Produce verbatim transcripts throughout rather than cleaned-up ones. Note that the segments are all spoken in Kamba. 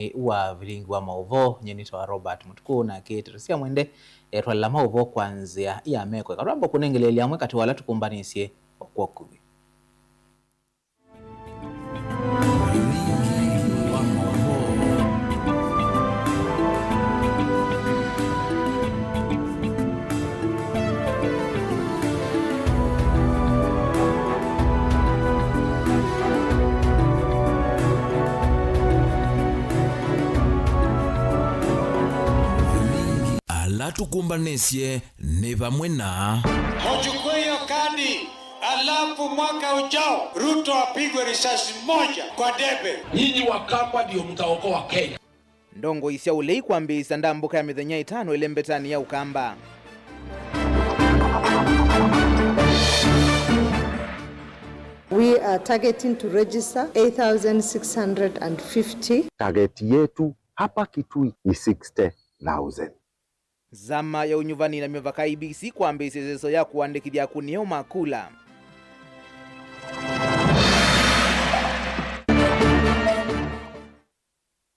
Nĩ wa vilingi wa maũvoo, nyie nĩtawa Robert Mũtukũ, nake Teresia Mwende etwalela maũvoo kwa nzĩa ya meko. Eka twamba kũnengeleelya amwe katĩ wa ala tũkũmbanĩsye o kwa ũkuvĩ. Ala tũkũmbanĩsye nĩ vamwe na. Uchukue hiyo kadi, alafu mwaka ujao Ruto apigwe risasi moja kwa debe. Nyinyi Wakamba ndio mtaokoa Kenya. Ndongoi sya ũlei kwambĩĩsya ndambũka ya mĩthenya ĩtano ĩlembetanĩ ya Ũkamba. We are targeting to register eight thousand six hundred and fifty. Target yetu hapa Kitui ni sixty thousand. Nzama ya ũnyuvani na mĩvaka, I E B C, kwambĩĩsya ĩseso ya kũandĩkĩthya akũni eũ ma kula.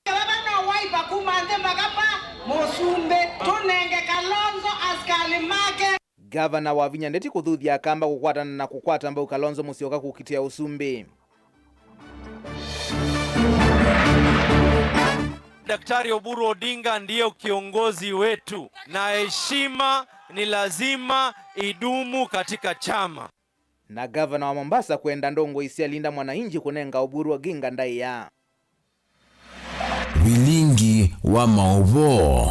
Vava no Wiper kuma nthĩ mpaka pa mũsumbĩ. Tũnenge Kalonzo asikalĩ make. Ngavana Wavinya Ndeti kũthuthya Akamba kũkwatana na kũkwata mbau Kalonzo Musyoka kũkitĩa ũsumbĩ. Daktari Oburu Odinga ndiye kiongozi wetu na heshima ni lazima idumu katika chama. Na gavana wa Mombasa kwenda ndongoi sya Linda Mwananchi kũnenga Oburu Oginga ndaĩa. Vilingi wa maũvoo.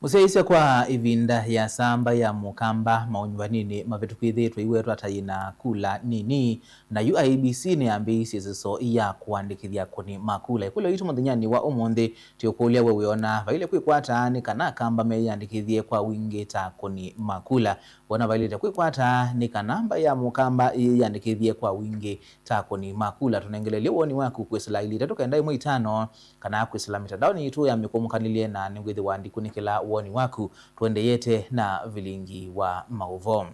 Mũsyaĩĩsya kwa ĩvinda ya saa mbaĩ ya Mũkamba maũnyuvaninĩ mavĩtũkĩthĩtwe iwetwa ta yĩna kula nini, na yu I E B C nĩyambĩĩisye ĩseso ya kũandĩkĩthya akũni ma kula. Ĩkũlyo yitũ mũthenyanĩ wa ũmũnthĩ, tũikũlya we wĩona vaĩle kwĩkwa ata nĩ kana Akamba meyĩandĩkĩthye kwa wingĩ ta akũni ma kula. Wona vaĩlĩte kwĩkwa ata nĩ kana mbaĩ ya Mũkamba yĩyĩandĩkĩthye kwa wingĩ ta akũni ma kula? Tũnengelelye woni waku kwĩsĩla ilĩ itatũ kenda ĩmwe itano, kana kwĩsĩla mĩtandaonĩ yitũ ya mĩkũmũkanĩlye, na nĩwĩthĩwa ndikunĩkĩla woni waku. Tũendeete na vilingi wa maũvoo.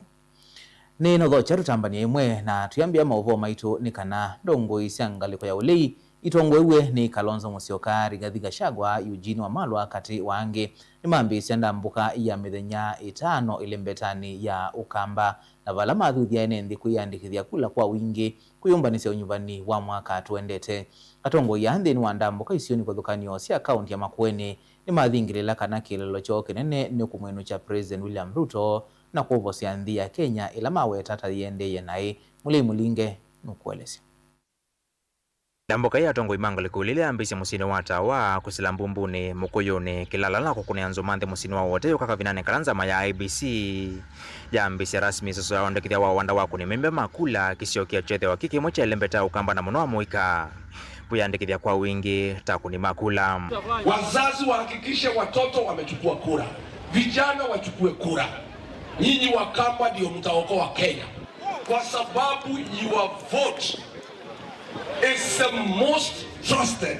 Nĩnũthokya tũtambany'e ĩmwe na tũyambĩa maũvoo maitũ nĩ kana ndongoi sya ngalĩko ya ũlei itongoew'e nĩ Kalonzo Musyoka, Rigathi Gachagua, Eugene Wamalwa katĩ wa angĩ nĩmambĩĩsya ndambũka ya mĩthenya ĩtano ĩlembetanĩ ya Ũkamba, na vala mathuthya ene nthĩ kwĩyandĩkĩthya kula kwa wingĩ kwĩyũmbanĩsya ũnyuvani wa mwaka tũendete. Atongoi aa nthĩnĩ wa ndambũka isionĩ kĩvathũkany'o sya kaũnti ya Makueni nĩmathingĩlĩla kana kĩeleelo kyoo kĩnene nĩ kũmwĩnũkya President William Ruto na kũvosya nthĩ ya Kenya ĩla maweta ta yĩendeeye naĩ. Mũlei Mũlinge nũkũelesya. Ndambũka ya atongoi ma ngalĩko ũlei yambĩĩsye mũsyĩnĩ wa Tawa, kwĩsĩla Mbumbunĩ, Mũkũyũnĩ, Kĩlala na kũkũnĩa Nzũma nthĩ mũsyĩnĩ wa Wote yũka kavindanĩ kala nzama ya I E B C yambĩĩsya rasmi ĩseso ya ũandĩkĩthya wa wanda wa akũni memba ma kula, kĩsio kĩethĩwa kĩ kĩmwe kya ĩlembeta ya Ũkamba na mũno amũika kwĩyandĩkĩthya kwa wingĩ ta akũni ma kula. Wazazi wahakikishe watoto wamechukua kura, vijana wachukue kura. Nyinyi Wakamba ndio mtaokoa Kenya, kwa sababu your vote is the most trusted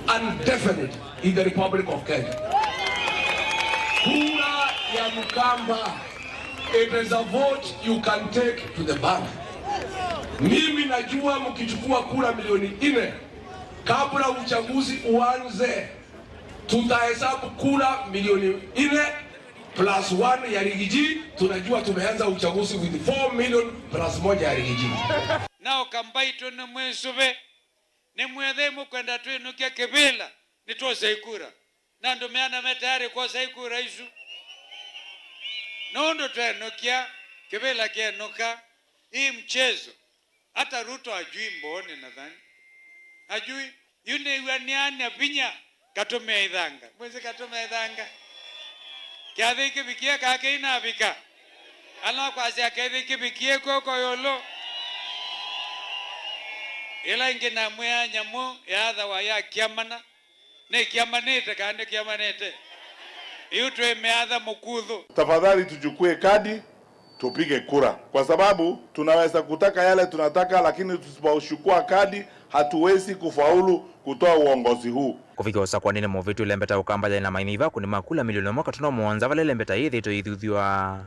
and definite in the Republic of Kenya. Kura ya Mkamba, it is a vote you can take to the bank. Mimi najua mkichukua kura milioni nne kabla uchaguzi uanze, tutahesabu kura milioni nne plus one ya Rigiji, tunajua tumeanza uchaguzi with four million plus moja ya Rigiji. Nao Kambaitũ nĩ mwĩsũve, nĩ mwĩthei mũkwenda twĩnũkye kĩvĩla, nĩtwose ikura. Na andũ meana me tayari kwosa ikura isu. Nũndũ twenũkya, kĩvĩla kĩenũka, hii mchezo. Hata Ruto hajui mbooni nadhani. Hajui. Yu nĩw'a nĩany'a vinya, katũmĩa ithanga. Mwĩsĩ katũmĩa ithanga? Kyathĩ kĩvikie kaa kĩinavika? Ala kwasya kĩathĩ kĩvikie kw'oko ĩũlũ. Ĩla ĩngĩ namwĩa nyamũ yaathawa ya kĩamana. Nĩkĩamanĩte kana ndĩkĩamanĩte? Yu twĩ mĩatha mũkuthũ. Tafadhali tuchukue kadi, Tupige kura, kwa sababu tunaweza kutaka yale tunataka, lakini tusipochukua kadi, hatuwezi kufaulu kutoa uongozi huu. Kũvikĩa ũsakũanĩnĩ mũvĩtu, ĩlembeta ya Ũkamba yaĩ na mainyiva akũni ma kula milioni ĩmwe katuno mũonza, vala ĩlembeta yĩĩ yĩthĩĩtwe ĩithuthw'a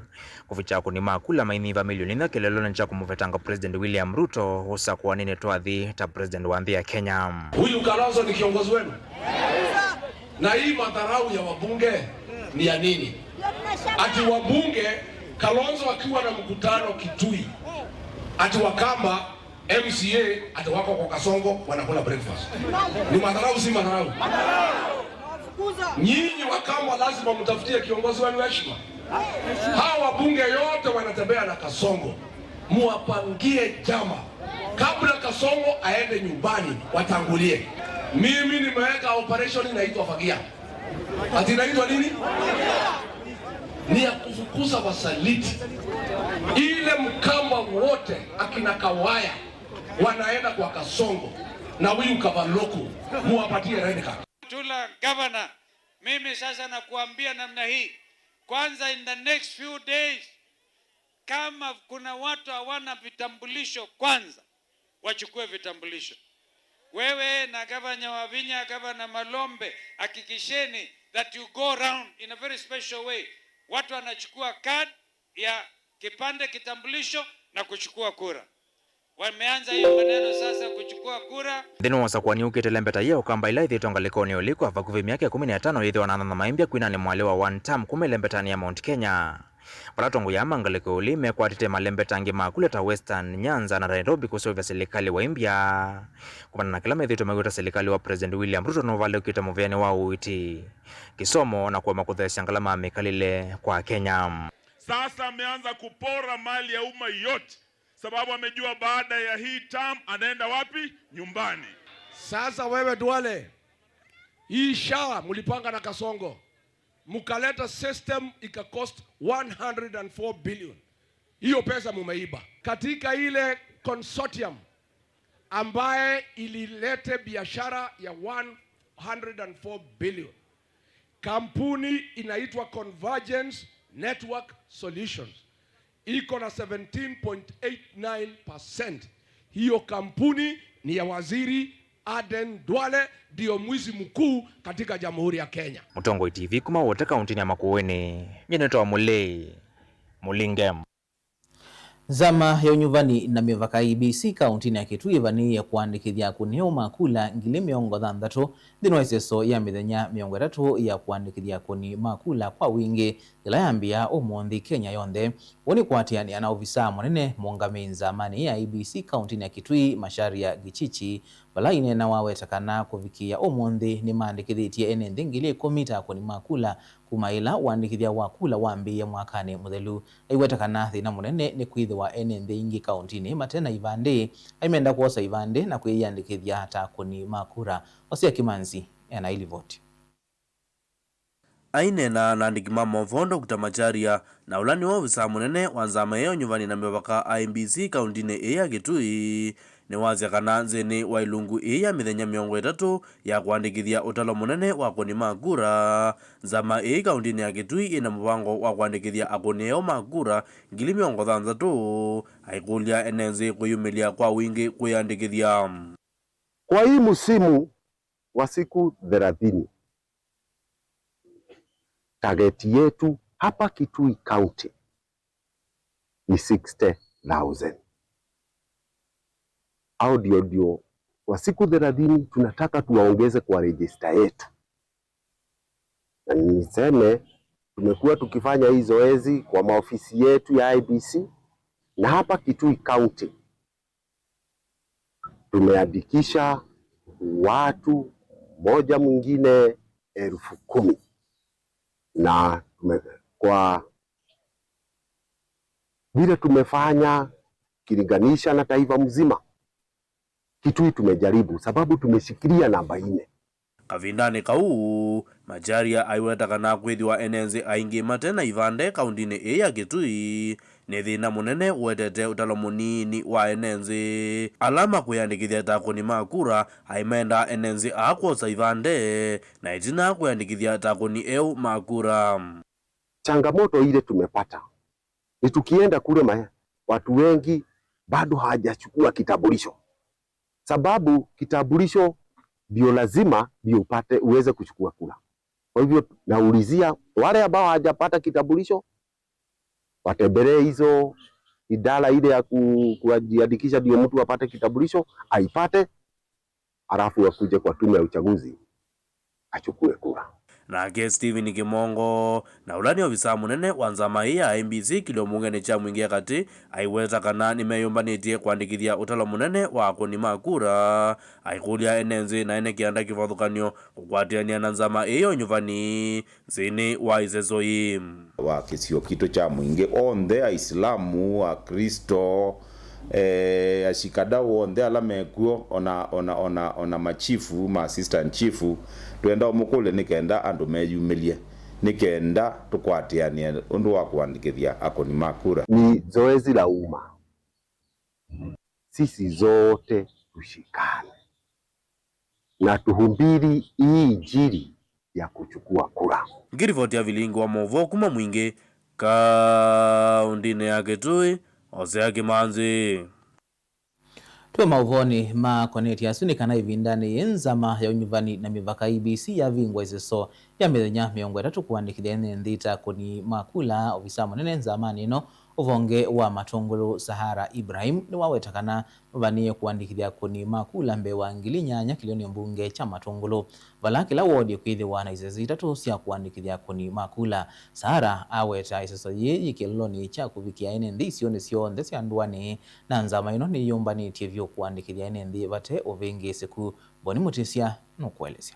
kũvikya akũni ma kula mainyiva milioni inya kĩlelonĩ kya kũmũvetanga President William Ruto ũsakũanĩnĩ twathi ta President wa nthĩ ya Kenya. Huyu Kalonzo ni kiongozi wenu? Na hii madharau ya wabunge ni ya nini? Ati wabunge, Kalonzo akiwa na mkutano Kitui, ati Wakamba M C A ati wako kwa Kasongo wanakula breakfast. Ni madharau, si madharau? Nyinyi Wakamba lazima mtafutie kiongozi wenu heshima. Hawa wabunge yote wanatembea na Kasongo. Muwapangie jama. Kabla Kasongo aende nyumbani, watangulie. Mimi nimeweka operation inaitwa Fagia. Ati inaitwa nini? Ni ya kufukuza wasaliti. Ile Mkamba wote, akina Kawaya, wanaenda kwa Kasongo na huyu Kavaloku, muwapatie red card. Tula governor, mimi sasa nakuambia namna hii. Kwanza, in the next few days, kama kuna watu hawana vitambulisho, kwanza wachukue vitambulisho. Wewe na gavana Wavinya, gavana Malombe, hakikisheni that you go around in a very special way. Watu wanachukua card ya kipande, kitambulisho na kuchukua kura. Wameanza hiyo maneno sasa kuchukua kura. Nthĩnĩ wa ũsakũani ũkĩte, ĩlembeta yĩĩ ya Ũkamba ĩla ĩthĩĩtwe ngalĩkonĩ ya ũliku vakuvĩ myaka ĩkũmi na ĩtano yĩthĩwa na anana maimbya kwinanĩ mwalĩ wa one term kuma ĩlembetanĩ ya Mount Kenya. Vala atongoi aa ma ngalĩko ya ũlei mekwatĩte malembeta angĩ ma kula ta Western, Nyanza na Nairobi kũseũvya silikalĩ waimbya. Kumana na kĩla methĩĩtwe maiweta silikalĩ wa President William Ruto nũvalũkĩte mũvĩanĩ wa ũiiti, kĩsomo na kũema kũtheesya ngalama ya mĩkalĩle kwa Akenya. Sasa ameanza kupora mali ya umma yote, sababu amejua baada ya hii term anaenda wapi? Nyumbani. Sasa wewe Duale, hii SHA mlipanga na Kasongo, mkaleta system ika cost one hundred and four billion. Hiyo pesa mumeiba. Katika ile consortium ambaye ililete biashara ya one hundred and four billion, kampuni inaitwa Convergence Network Solutions iko na seventeen point eight nine percent. Hiyo kampuni ni ya Waziri Aden Duale, ndio mwizi mkuu katika Jamhuri ya Kenya. Mũtongoi T V kuma Wote kaũntĩnĩ ya Makueni, nyie nĩtawa Mũlei Mũlinge. Nzama ya ũnyuvani na mĩvaka, I E B C, kaũntĩnĩ ya Kitui ĩvanĩĩe kũandĩkĩthya akũni eũ ma kula ngili mĩongo thanthatũ nthĩnĩ wa ĩseso ya mĩthenya mĩongo ĩtatũ ya kũandĩkĩthya akũni ma kula kwa wingĩ, yĩla yambĩĩa ũmũnthĩ Kenya yonthe. Ũu nĩ kũatĩanĩa na ovisaa mũnene mũũngamĩi nzamanĩ ya I E B C kaũntĩnĩ ya Kitui, Macharia Gichichi, vala aineena waweta kana kũvikĩĩa ũmũnthĩ nĩmaandĩkĩthĩtye ene nthĩ ngili ĩkũmi ta akũni ma kula kuma ĩla ũandĩkĩthya wa kula wambĩĩe mwakanĩ mũthelu. Aiweta kana thĩna mũnene nĩ kwĩthĩwa ene nthĩ ingĩ kaũntĩnĩ mate na ivandĩ, aimenda kwosa ivandĩ na kwĩyĩandĩkĩthya ta akũni ma kura. Hosea Kimanzi ena ĩlivoti. Aineena na andĩki ma maũvoo, Doctor Macharia, na ũla nĩwe ovisaa mũnene wa nzama ĩyo nyuvani na mĩvaka, I E B C, kaũntĩnĩ ĩĩ ya Kitui, nĩwasya kana nzĩnĩ wa ĩlungu ĩĩ ya mĩthenya mĩongo ĩtatũ ya kũandĩkĩthya ũtalo mũnene wa akũni ma kura, nzama ĩĩ kaũntĩnĩ ya Kitui ĩna mũvango wa kũandĩkĩthya akũni eũ ma kura ngili mĩongo thanthatũ, aikũlya ene nzĩ kwĩyumĩlya kwa wingĩ kwĩyandĩkĩthya. Kwa hii msimu wa siku thelathini, target yetu hapa Kitui County ni sixty thousand. Hao ndio, ndio kwa siku thelathini tunataka tuwaongeze kwa register yetu. Na niseme, tumekuwa tukifanya hii zoezi kwa maofisi yetu ya I E B C, na hapa Kitui County tumeandikisha watu moja mwingine elfu kumi. Na tume-, kwa vile tumefanya ukilinganisha na taifa mzima, Kitui tumejaribu, sababu tumeshikilia namba nne. Kavindanĩ kau, Macharia aiweta kana kwĩthĩwa ene nzĩ aingĩ mate na ivandĩ kaũntĩnĩ ĩĩ ya Kitui nĩ thĩna mũnene ũetete ũtalo mũnini wa ene nzĩ. Ala makwĩyandĩkĩthya ta akũni ma kura aimendaa ene nzĩ aa kwosa ivandĩ na ĩtina kwĩyandĩkĩthya ta akũni eũ ma kura. Changamoto ile tumepata Ni tukienda kule ma-, watu wengi bado hawajachukua kitambulisho. Sababu kitambulisho ndio lazima ndio upate, uweze kuchukua kura. Kwa hivyo naulizia wale ambao hawajapata kitambulisho, watembelee hizo idara ile ya ku-, kujiandikisha ndio mtu apate kitambulisho, aipate, alafu akuje kwa tume ya uchaguzi achukue kura. Nake Stephen Kimongo, na ũla nĩ ovisa mũnene wa nzama ĩĩ ya I E B C kĩlio mbungenĩ kya Mwingĩ ya Katĩ, aiweta kana nĩmeyũmbanĩtye kũandĩkĩthya ũtalo mũnene wa akũni ma kura, aikũlya ene nthĩ na ene kĩanda kĩvathũkany'o kũkwatĩanĩa na nzama ĩĩ ya ũnyuvani nthĩnĩ wa ĩseso yĩĩ. Wa kĩsio kitũ kya Mwingĩ onthe, Aisilamu, Akristo, eh, ashikadau onthe ala mekw'o, ona, ona, ona, ona machifu, ma assistant chief, twenda ũmũkũlya nĩ kenda andũ meyumĩlye, nĩ kenda tũkwatĩanĩe ũndũ wa kũandĩkĩthya akũni ma kura. Ni zoezi la umma. Sisi zote tushikane na tuhubiri hii injili ya kuchukua kura. Ngirivoti ya vilingi wa maũvoo kuma Mwingĩ, kaũndĩnĩ ya Kitui, Hosea Kimanzi. Twĩ maũvoonĩ makonetye asu nĩ kana ĩvindanĩ yĩĩ nzama ya ũnyuvani na mĩvaka I E B C yavingwa ĩseso ya mĩthenya mĩongo ĩtatũ kũandĩkĩthya ene nthĩ ta akũni ma kula. Ovisa mũnene nzamanĩ ĩno ũvonge wa Matũngũlũ, Sahara Ibrahim, nĩwaweta kana mavanĩĩe kũandĩkĩthya akũni ma kula mbee wa ngili nyanya kĩlĩonĩ mbunge kya Matũngũlũ, vala kĩla wodi ĩkwĩthĩwa na isese itatũ sya kũandĩkĩthya akũni ma kula. Sahara aweta ĩseso yĩĩ yĩ kĩlolonĩ kya kũvikĩa ene nthĩ isionĩ syonthe sya ndũanĩ, na nzama ĩno nĩyũmbanĩtye vyũ kũandĩkĩthya ene nthĩ vate ũvĩngĩĩsĩku. Boni Mũtĩsya nũkũelesya.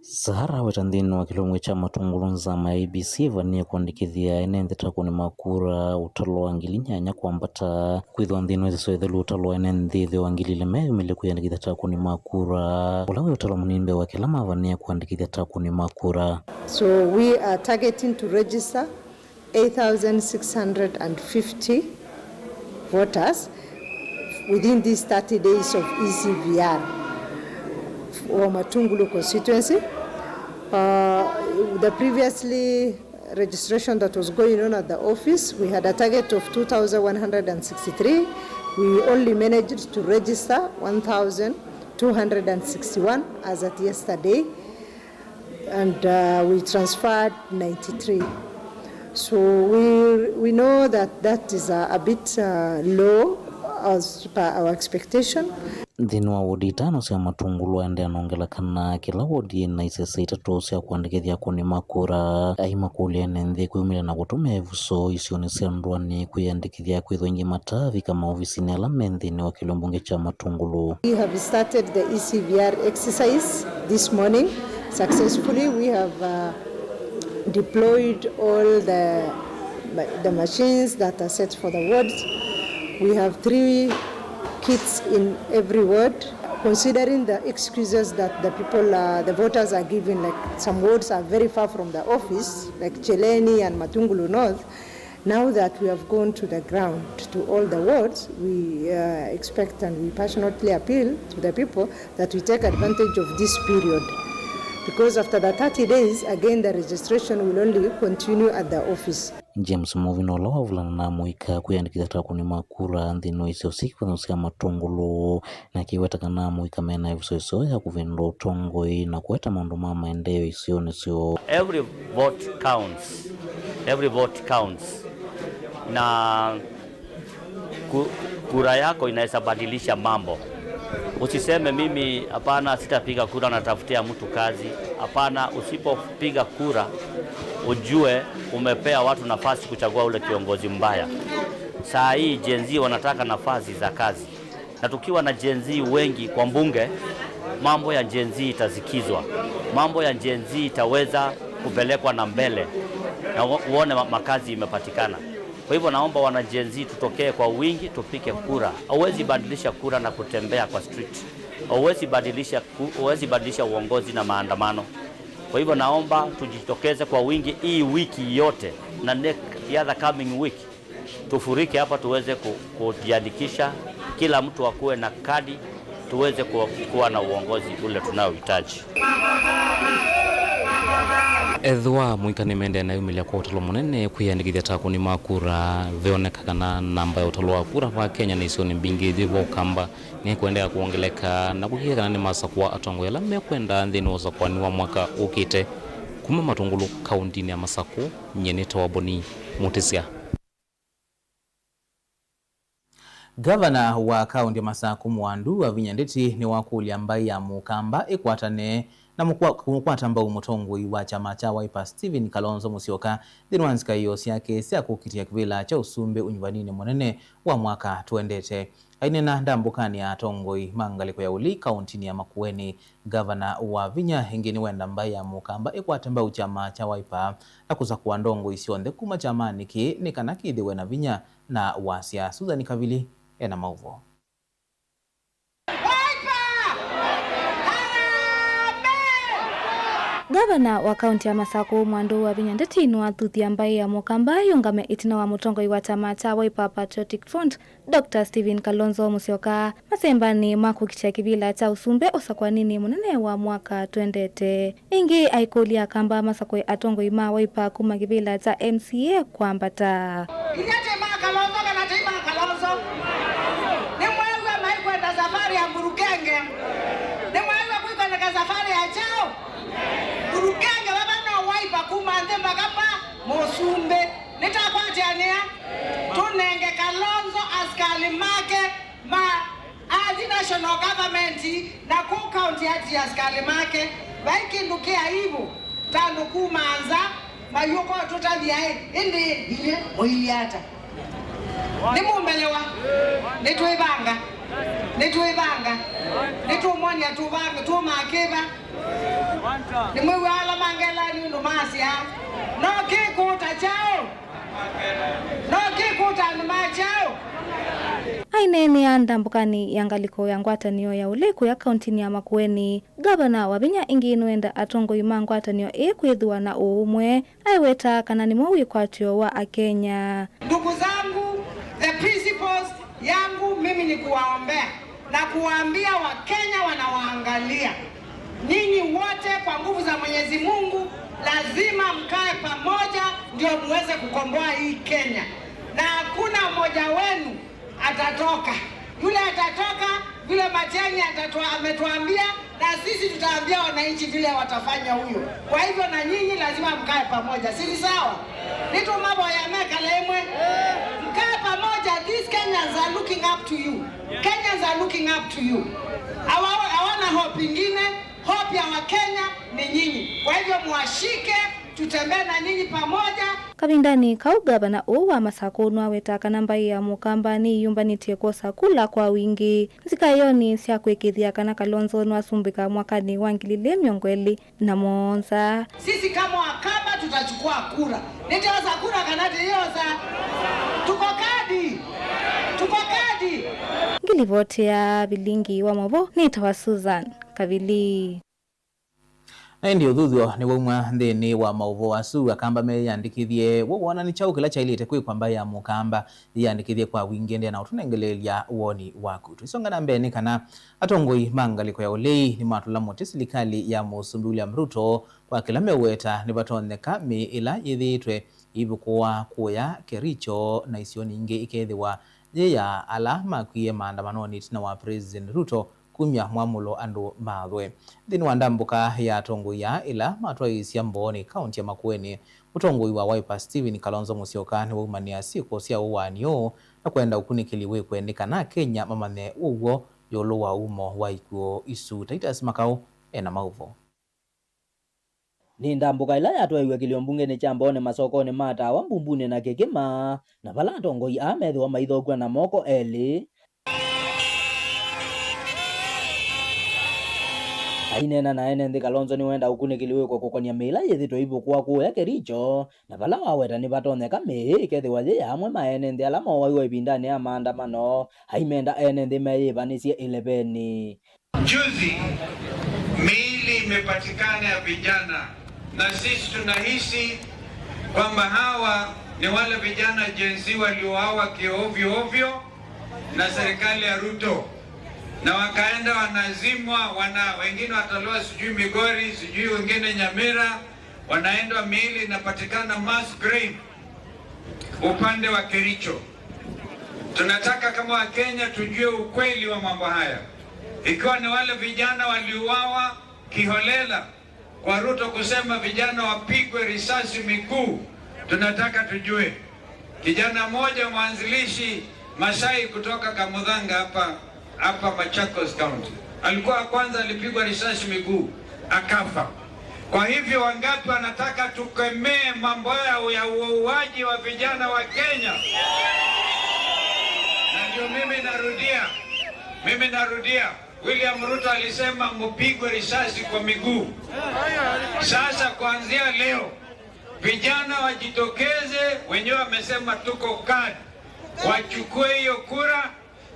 Sahara aweta nthĩnĩ wa kĩlungu kya Matũngũlũ nzama ya I E B C ĩvanĩĩe kũandĩkĩthya ene nthĩ ta akũni ma kura ũtalo wa ngili nyanya kwambata, kwĩthĩwa nthĩnĩ wa ĩseso ĩthelu ũtalo wa ene nthĩ ĩthĩwa ngili ilĩ meyũmĩlye kwĩandĩkĩthya ta akũni ma kura, ũla wĩ ũtalo mũnini mbee wa kĩla mavanĩĩe kũandĩkĩthya ta akũni ma kura. So we are targeting to register eight thousand six hundred and fifty voters within these thirty days of E C V R for Matungulu constituency. Uh, the previously registration that was going on at the office, we had a target of two thousand one hundred and sixty-three. We only managed to register one thousand two hundred and sixty-one as at yesterday. And, uh, we transferred ninety-three. So we, we know that that is a, a bit, uh, low as per our expectation. Nthĩnĩ wa wodi itano sya Matũngũlũ, aendea nongela kana kĩla wodi yĩna isese itatũ sya kũandĩkĩthya akũni ma kura. Aimakũlya ene nthĩ kwĩumĩlya na kũtũmĩa ĩvuso isionĩ sya ndũanĩ kwĩyandĩkĩthya, kwĩthwa aingĩ matavika maovisinĩ ala me nthĩnĩ wa kĩlio mbunge kya Matũngũlũ. We have started the E C V R exercise this morning successfully. We have, uh, deployed all the, the machines that are set for the wards. We have three kits in every ward. Considering the excuses that the people, uh, the voters are giving, like, some wards are very far from the office, like Cheleni and Matungulu North, now that we have gone to the ground, to all the wards, we, uh, expect and we passionately appeal to the people that we take advantage of this period, because after the thirty days, again, the registration will only continue at the office. James Movino, ũla wavulana na amũika kwĩyandĩkĩthya ta akũni ma kura nthĩnĩ wa isio syĩ kĩvathũkany'o sya Matũngũlũ, na akĩweta kana amũika mena ĩvuso ĩseo ya kũvĩndũa ũtongoi na kũete maũndũ ma maendeeo isionĩ syoo. Every vote counts. Every vote counts. Na ku-, kura yako inaweza badilisha mambo. Usiseme, "Mimi, hapana, sitapiga kura, natafutia mtu kazi." Hapana, usipopiga kura, ujue umepea watu nafasi kuchagua ule kiongozi mbaya. Saa hii Gen Z wanataka nafasi za kazi. Na tukiwa na Gen Z wengi kwa mbunge, mambo ya Gen Z itasikizwa. Mambo ya Gen Z itaweza kupelekwa na mbele. Na uo-, uone ma-, makazi imepatikana. Kwa hivyo naomba wana Gen Z tutokee kwa wingi, tupige kura. Hauwezi badilisha kura na kutembea kwa street. Hauwezi badilisha ku-, huwezi badilisha uongozi na maandamano. Kwa hivyo naomba tujitokeze kwa wingi hii wiki yote na next, the other coming week, tufurike hapa tuweze ku-, kujiandikisha, kila mtu akuwe na kadi, tuweze ku-, kuwa na uongozi ule tunaohitaji. Ethĩwa mũika nĩmendee na yumĩlya kwa ũtalo mũnene kwĩyandĩkĩthya ta akũni ma kura, veoneka kana namba ya ũtalo wa kura va Kenya na isionĩ mbingĩ yĩ va Ũkamba nĩkũendeea kwongeleka na kũkĩlya kana nĩmasakũa atongoi ala mekwenda nthĩnĩ wa ũsakũani wa mwaka ũkĩte. Kuma Matũngũlũ, kaũntinĩ ya Masakũ, nyie nĩtawa Boni Mũtĩsya. Ngavana wa kaũnti ya Masakũ Mwandu Wavinya Ndeti nĩwakũlya mbaĩ ya Mũkamba ĩkwatane na mũkwa-, kũmũkwata mbau mũtongoi wa kyama kya Wiper Stephen Kalonzo Musyoka nthĩnĩ wa nzikaĩo syake sya kũkitĩa kĩvĩla kya ũsumbĩ ũnyuvaninĩ mũnene wa mwaka tũendete. Aineena ndambũkanĩ ya atongoi ma ngalĩko ya ũlei kaũntinĩ ya Makueni, Ngavana Wavinya ĩngĩ nĩwenda mbaĩ ya Mũkamba ĩkwate mbau kyama kya Wiper na kũsakũa ndongoi syonthe kuma kyamanĩ kĩĩ nĩ kana kĩthĩwe na vinya na wasya. Susan Kavili ena maũvoo. Ngavana wa kaũnti ya Masakũ Mwandu Wavinya Ndeti nĩwathuthya mbaĩ ya Mũkamba yũngame ĩtina wa mũtongoi wa kyama kya Wiper Patriotic Front, Doctor Stephen Kalonzo Musyoka, masembanĩ ma kũkitĩa kĩvĩla kya ũsumbĩ ũsakũaninĩ mũnene wa mwaka tũendete. Ĩngĩ aikũlya Akamba masakũe atongoi ma Wiper kuma kĩvĩla kya M C A kwambata. Inyuĩ ti ma Kalonzo kana ti ma Kalonzo? Nĩmwew'a maikwenda safari ya Murukenge? Nĩmwew'a kũikwendeka safari ya kyaũ? Murukenge vava no Wiper kuma nthĩ mpaka pa mũsumbĩ. Nĩtakwatĩanĩa, tũnenge Kalonzo asikali make ma athi national government na kũ county ati asikali make. Vai kĩndũ kĩ aibu ta andũ kuma nza mayũka ũtũtavya ĩ, ĩndĩ inyuĩ mũilyĩ ata? Nĩmũmbelewa? Nĩtwĩvanga, nĩtwĩvanga, nĩtũmwony'a tũvanga, tũmakĩva. Nĩmwĩw'a ala mangelaa nĩ ũndũ masyaa, no kĩkũũta kyaũ? No kĩkũũta andũ ma kyaũ? Aineenea ndambũkanĩ ya ngalĩko ya ngwatanĩo ya ũlei kũya kaũntinĩ ya Makueni, Ngavana Wavinya ĩngĩ nũenda atongoi ma ngwatanĩo ĩĩ kwĩthĩwa na ũũmwe, aiweta kana nĩmo wĩkwatyo wa Akenya. Ndugu zangu, the principles yangu mimi ni kuwaombea na kuwaambia Wakenya wanawaangalia, nyinyi wote kwa nguvu za Mwenyezi Mungu lazima mkae pamoja ndio muweze kukomboa hii Kenya, na hakuna mmoja wenu atatoka. Yule atatoka, vile Matiang'i atatua-, ametuambia, na sisi tutaambia wananchi vile watafanya huyo. Kwa hivyo na nyinyi lazima mkae pamoja, si ni sawa? Nĩtũmavoya mekale ĩmwe. Mkae pamoja, these Kenyans are looking up to you. Kenyans are looking up to you. Hawa-, hawana hope ingine, hope ya Wakenya ni nyinyi. Kwa hivyo muwashike, tutembee na nyinyi pamoja. Kavindanĩ kau, ngavana ũũ wa Masakũ nĩwaweta kana mbaĩ ya Mũkamba nĩyĩyũmbanĩtye kwosa kula kwa wingĩ nzikaĩonĩ sya kũĩkĩĩthya kana Kalonzo nĩwasumbĩka mwakanĩ wa ngili ilĩ mĩongo ĩlĩ na mũonza. Sisi kama Wakamba tutachukua kura. Nĩtyosa kura kana tĩyosa? Tuko kadi. Tuko kadi. Ngilivoti ya vilingi wa mavo nĩtawa Susan Kavili. Na ĩndĩ ũthuthyo nĩwaumw'a nthĩnĩ wa maũvoo asu, Akamba meyĩandĩkĩthye. We wona nĩ kyaũ kĩla kyaĩlĩte kwĩkwa mbaĩ ya Mũkamba yĩandĩkĩthye kwa wingĩ? Endeea na ũtũnengeleelya woni waku. Tũisonga na mbee nĩ kana atongoi ma ngalĩko ya ũlei nĩmatũla mũtĩ silikalĩ ya Mũsumbĩ William Ruto kwa kĩla meũweta nĩvatonyeka mĩĩ ĩla yĩthĩĩtwe ĩivũkũa kũya Kericho na isionĩ ingĩ ĩkethĩwa yĩ ya ala makwie maandamanonĩ ĩtina wa President Ruto kumya mwamũlo andũ mathwe. Nthĩnĩ wa ndambũka ya atongoi aa ĩla matwaĩĩsya Mbooni, kaũnti ya Makueni, mũtongoi wa Wiper Stephen Kalonzo Musyoka nĩwaumanĩa syĩko sya ũwaani ũũ na kwenda ũkunĩkĩli wĩkwe nĩ kana Akenya mamanye ũw'o ĩũlũ wa umo wa ikw'ũ isu. Titus Makau ena maũvoo. Nĩ ndambũka ĩla yatwaĩw'e kĩlio mbungenĩ kya Mbooni masokonĩ ma Tawa, Mbumbunĩ na Kĩkĩma, na vala atongoi aa methĩwa maithokw'a na moko elĩ. Aineena na ene nthĩ, Kalonzo nĩwenda ũkunĩkĩli wĩkwe kũkonĩa mĩĩ ĩla yĩthĩtwe ivũkũa kũya Kericho, na vala waweta nĩvatonyeka mĩĩ ĩkethĩwa yĩ ya amwe ma ene nthĩ ala mowaiwe ĩvindanĩ ya maandamano, aimenda ene nthĩ meyĩvanĩsye ĩlevenĩ. Juzi, miili imepatikana ya vijana, na sisi tunahisi kwamba hawa ni wale vijana Gen Z waliouawa kiovyo ovyo na serikali ya Ruto, na wakaenda wanazimwa, wana-, wengine watolewa sijui Migori, sijui wengine Nyamira, Wanaendwa miili inapatikana mass grave upande wa Kericho. Tunataka kama Wakenya tujue ukweli wa mambo haya. Ikiwa ni wale vijana waliuawa kiholela kwa Ruto kusema vijana wapigwe risasi miguu, tunataka tujue. Kijana mmoja mwanzilishi Masai kutoka Kamuthanga hapa, hapa Machakos County, alikuwa wa kwanza, alipigwa risasi miguu, akafa. Kwa hivyo, wangapi wanataka tukemee mambo ya, ya uuaji wa vijana wa Kenya? Na ndio mimi narudia, mimi narudia, William Ruto alisema mupigwe risasi kwa miguu. Sasa kuanzia leo, vijana wajitokeze, wenyewe wamesema tuko KAD, wachukue hiyo kura,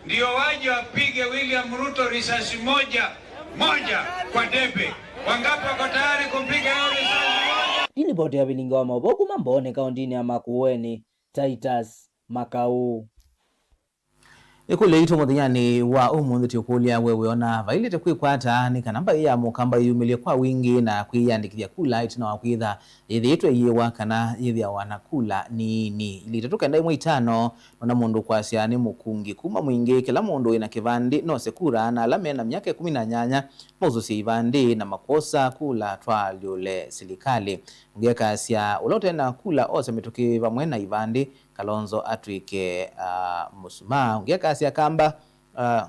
ndio waje wapige William Ruto risasi moja moja kwa debe. Wangapi wako tayari kumpiga hiyo risasi moja? Nĩ livoti ya vilingi wa maũvoo kuma Mbooni, kaũntĩnĩ ya Makueni, Titus Makau. Ĩkũlyo yitũ mũthenyanĩ wa ũmũnthĩ tũkũlya, we wĩona vailĩte kwĩkwata nĩ kana mbaĩ ya Mũkamba yĩyumĩlye kwa wingĩ na kwĩyĩandĩkĩthya kula ĩtina wa kwĩtha yĩthĩĩtwe ĩyĩwa kana yĩthĩawa na kula nini? Ilĩ itatũ kenda ĩmwe itano, nona mũndũ kwasya nĩ mũkungi kuma Mwingĩ. Kĩla mũndũ wĩna kĩvandĩ nose kura, na ala mena myaka ĩkũmi na nyanya mausũsye ivandĩ na makwosa kula twaalyũle silikalĩ. Ũngĩ akasya ũla ũte na kula ose mĩtũkĩ vamwe na ivandĩ, Kalonzo atw'ĩke, ah, mũsumaa. Ũngĩ akasya Kamba, ah,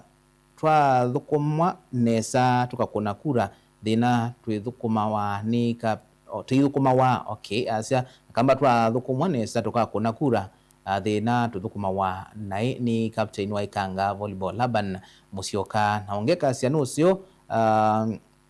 twathũkũmwa nesa tũkakũna kura, thĩna twĩthũkũmawa nĩ ka-, o, tũithũkũmawa, okay, asya Kamba twathũkũmwa nesa tũkakũna kura, ah, thĩna tũthũkũmawa naĩ nĩ captain wa Ikanga Volleyball Laban Musyoka. Na ũngĩ akasya nũseo, ah,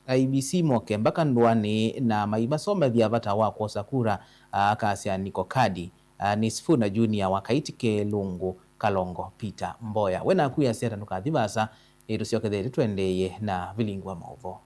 I E B C moke mbaka ndũanĩ na maimasomethya vata wa kwosa kura, ah, akasya nĩko kadi, ah, nĩ Sifuna Junior wa Kaiti Kelungu Kalongo Peter Mboya. We naku yasya ta ndũkathi vaasa, ĩ, tũsyokethete tũendeeye na vilingi wa maũvoo.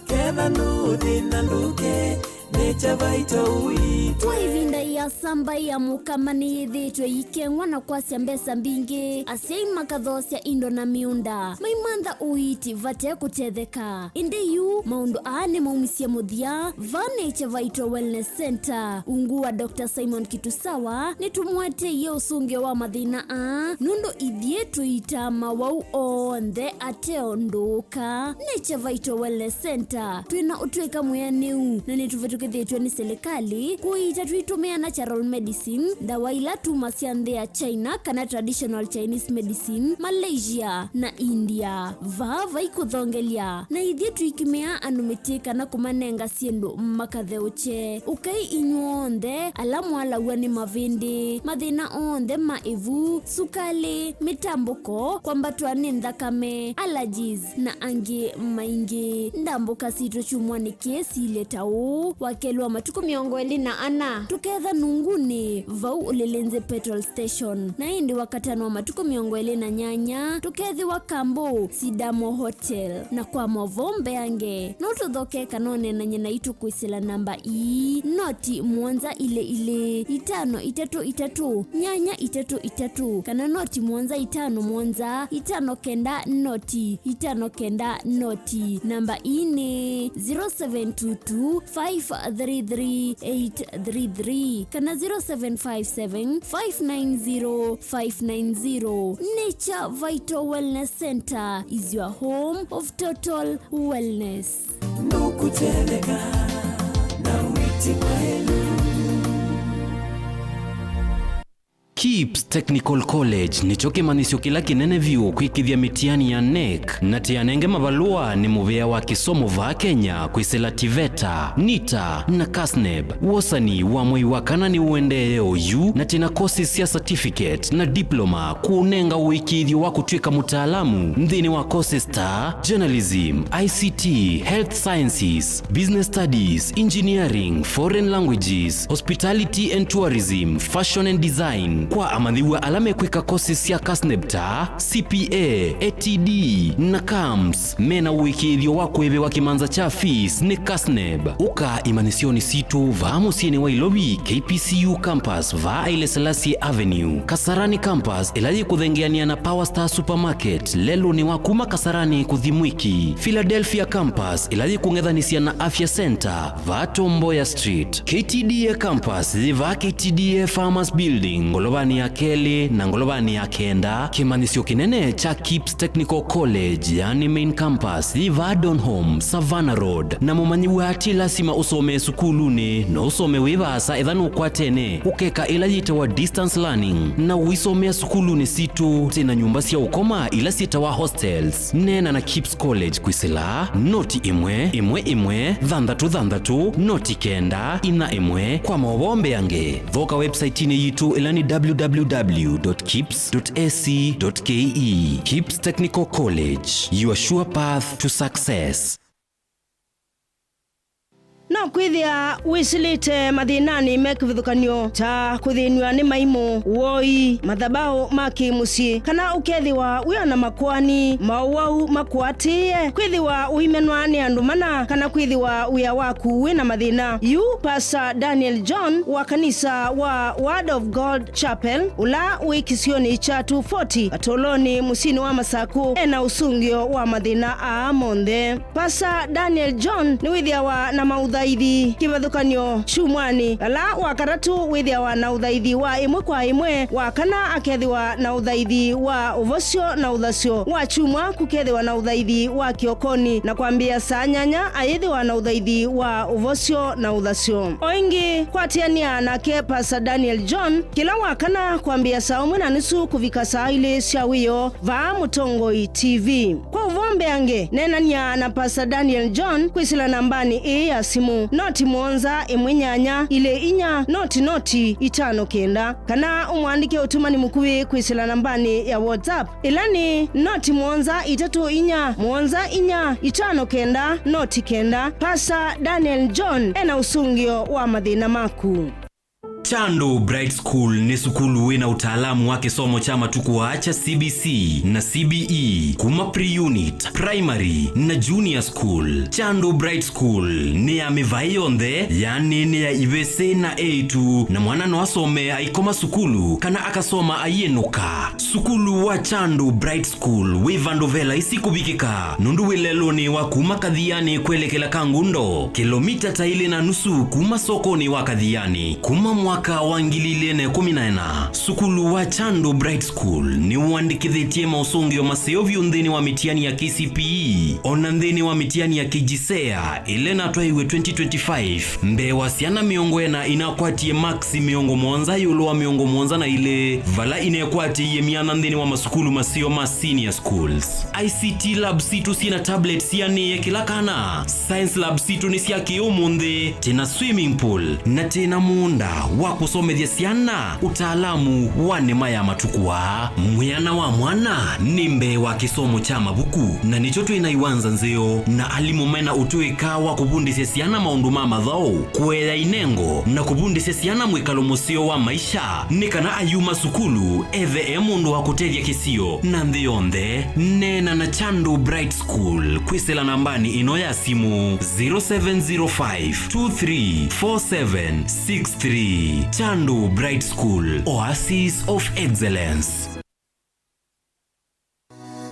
Ketha ndũthĩna ndũke, nĩ Chavaito uitwe. Kwa ĩvinda ĩasa mbaĩ ya Mũkamba nĩyĩthĩĩtwe ĩikeng'wa na kwasya mbesa mbingĩ, asyai makathoosya indo na mĩũnda, maimantha ũiiti vate kũtetheka. Ĩndĩ yu maũndũ aa nĩmaumisye mũthya. Vaa nĩ Chavaito Wellness Center. Ungu wa Doctor Simon Kitusawa, nĩtũmũeteie ũsũngĩo wa mathĩna aa, nũndũ ithyĩ tũiitaa mawau onthe ate ũndũ ũka. Nĩ Chavaito Wellness Center. Twĩ na ũtw'ĩka mwĩanĩu, na nĩtũvĩtũkĩthĩtw'e nĩ silikalĩ kũiita tũitũmĩa natural medicine, ndawa ila tuma sya nthĩ ya China kana traditional Chinese medicine, Malaysia, na India. Vaa vai kũthongelya, na ithyĩ tũikĩmĩaa andũ mĩtĩ kana kũmanenga syĩndũ makatheũkye. Ũkai inyw'onthe ala mwalaw'a nĩ mavĩndĩ, mathĩna onthe ma ĩvu, sukalĩ, mĩtambũko, kwambatwa nĩ nthakame, allergies, na angĩ maingĩ. Ndambũka sitũ kyumwanĩ kĩĩ silye ta ũũ: Wakelĩ wa matukũ mĩongo ĩlĩ na ana, tũketha Nungunĩ, vau Ulilinzi Petrol Station, na ĩndĩ Wakatano wa matukũ mĩongo ĩlĩ na nyanya, tũkethĩwa Kambu, Sidamo Hotel. Na kwa maũvoo mbeange, no tũthoke kana ũneenany'e naitũ kwĩsĩla namba ii: noti mũonza ilĩ ilĩ, itano itatũ itatũ, nyanya itatũ itatũ, kana noti mũonza itano mũonza, itano kenda noti, itano kenda noti. Namba ii nĩ zero seven two two, five three three, eight three three kana zero seven five seven, five nine zero, five nine zero. Nature Vital Wellness Center is your home of total wellness. Ndũkũtetheka na wĩti mwaĩlu. KIPS Technical College nĩkyo kĩmanyĩsyo kĩla kĩnene vyũ kwĩkĩthya mĩtiani ya NEC, na tĩ anenge mavalũa nĩ mũvĩa wa kĩsomo vaa Kenya kwĩsĩla TVETA, NITA, na KASNEB. Wosani wa mwei wa kana nĩũendeee oyu, na twĩ na courses sya certificate na diploma kũũnenga ũĩkĩĩthyo wa kũtw'ĩka mũtaalamu nthĩnĩ wa courses ta journalism, I C T, health sciences, business studies, engineering, foreign languages, hospitality and tourism, fashion and design. Kwa Amanyĩw'a ala mekwĩka courses sya CASNEB ta C P A, A T D, na camps mena ũĩkĩĩthyo wa kũĩvĩwa kĩmanza kya fees nĩ CASNEB. Ũka imanyĩsyonĩ sitũ vaa mũsyĩnĩ wa Ilovi, K P C U campus vaa Haile Selassie Avenue, Kasarani campus ĩla yĩkũthengeanĩa na Power Star Supermarket lelũnĩ wa kuma Kasarani kũthi Mwiki, Philadelphia campus ĩla yĩkũng'ethanĩsya na Afya Center vaa Tom Mboya Street, K T D A campus yĩ vaa K T D A Farmers Building ngolovanĩ ya kelĩ na ngolovanĩ ya kenda, kĩmanyĩsyo kĩnene kya KIPS Technical College, yani main campus, yĩ vaa Donholm, Savannah Road. Na mũmanyĩw'a ti lasima ũsomee sukulunĩ, no ũsome wĩ vaasa ethĩwa nũkwatene, ũkeka ĩla yĩtawa distance learning, na ũisomea sukulunĩ sitũ. Twĩ na nyũmba sya ũkoma ila syĩtawa hostels. Neena na KIPS College kwĩsĩla noti ĩmwe ĩmwe ĩmwe thanthatũ thanthatũ noti kenda inya ĩmwe. Kwa maũvoo mbeange, thoka website-inĩ yitũ ĩla nĩ W W W dot kips dot A C dot K E. KIPS Technical College, your sure path to success. No kwĩthĩa wĩsĩlĩte mathĩnanĩ me kĩvathũkany'o ta kũthĩnw'a nĩ maimũ, woi, mathabaũ ma kĩ-mũsyĩ, kana ũkethĩwa wĩ o na makoani, maũwau makũatĩĩe, kwĩthĩwa ũimenwa nĩ andũ mana, kana kwĩthĩwa wĩa waku wĩ na mathĩna. Yu Pastor Daniel John wa kanisa wa Word of God Chapel, ũla wĩ kĩsionĩ kya two forty, Katolonĩ, mũsyĩnĩ wa Masakũ, e na ũsũngĩo wa mathĩna aa monthe. Pastor Daniel John nĩwĩthĩawa na maũthaithi kĩvathũkany'o kyumwanĩ, vala wa katatũ wĩthĩawa na ũthaithi wa ĩmwe kwa ĩmwe, wa kana akethĩwa na ũthaithi wa ũvosyo na ũthasyo, wa kyumwa kũkethĩwa na ũthaithi wa kĩokonĩ, na kwambĩĩa saa nyanya ayĩthĩwa na ũthaithi wa ũvosyo na ũthasyo. O ĩngĩ, kwatĩanĩa nake Pastor Daniel John kĩla wa kana kwambĩĩa saa ũmwe na nusu kũvika saa ilĩ sya wĩoo vaa Mũtongoi T V. Kwa ũvoo mbeange, neenany'a na Pastor Daniel John kwĩsĩla nambanĩ ĩĩ ya simũ, noti mũonza ĩmwe nyanya ilĩ inya noti noti itano kenda, kana ũmũandĩke ũtũmani mũkuvĩ kwĩsĩla nambanĩ ya WhatsApp, ĩla nĩ noti mũonza itatũ inya mũonza inya itano kenda noti kenda. Pastor Daniel John ena ũsũngĩo wa mathĩna maku. Chandu Bright School nĩ sukulu wĩ na ũtaalamu wa kĩsomo kya matukũ aa kya C B C na C B E, kuma pre-unit, primary, na junior school. Chandu Bright School nĩ ya mĩvaĩ yonthe, yani nĩ ya ivĩsĩ na eĩtu, na mwana no asome aikoma sukulu kana akasoma aiĩnũka. Sukulu wa Chandu Bright School wĩ vandũ ve laisi kũvikĩka, nũndũ wĩ lelũnĩ wa kuma Kathiani kwelekela Kangundo, kĩlomita ta ilĩ na nusu kuma sokonĩ wa Kathiani. Kuma mwaka wa ngili ilĩ na ĩkũmi na ĩna, sukulu wa Chandu Bright School nĩwandĩkĩthĩtye maũsũngĩo maseo vyũ nthĩnĩ wa mĩtiani ya K C P E, o na nthĩnĩ wa mĩtiani ya K J S E A, ĩla ĩnatwaiwe twenty twenty-five. Mbee wa syana mĩongo ĩna inakwatie maksi mĩongo mũonza ĩũlũ wa mĩongo mũonza na ilĩ, vala inekwatĩie myanya nthĩnĩ wa masukulu maseo ma senior schools. I C T lab sitũ syĩ na tablet sianĩe kĩla kana. Science lab sitũ nĩ sya kĩ-ũmũnthĩ, twĩ na swimming pool, na twĩ na mũũnda wa kũsomethya syana ũtaalamu wa nĩma ya matukũ aa. Mwĩana wa mwana nĩ mbee wa kĩsomo kya mavuku, na nĩkyo twĩ na iwanza nzeo na alimũ mena ũtũĩka wa kũvundĩsya syana maũndũ ma mathaũ, kũea inengo, na kũvundĩsya syana mwĩkalo mũseo wa maisha, nĩ kana ayuma sukulu ethe e mũndũ wa kũtethya kĩsio na nthĩ yonthe. Neena na Chandu Bright School kwĩsĩla nambanĩ ĩno ya simũ, zero seven zero five two three four seven six three. Chandu Bright School, oasis of excellence.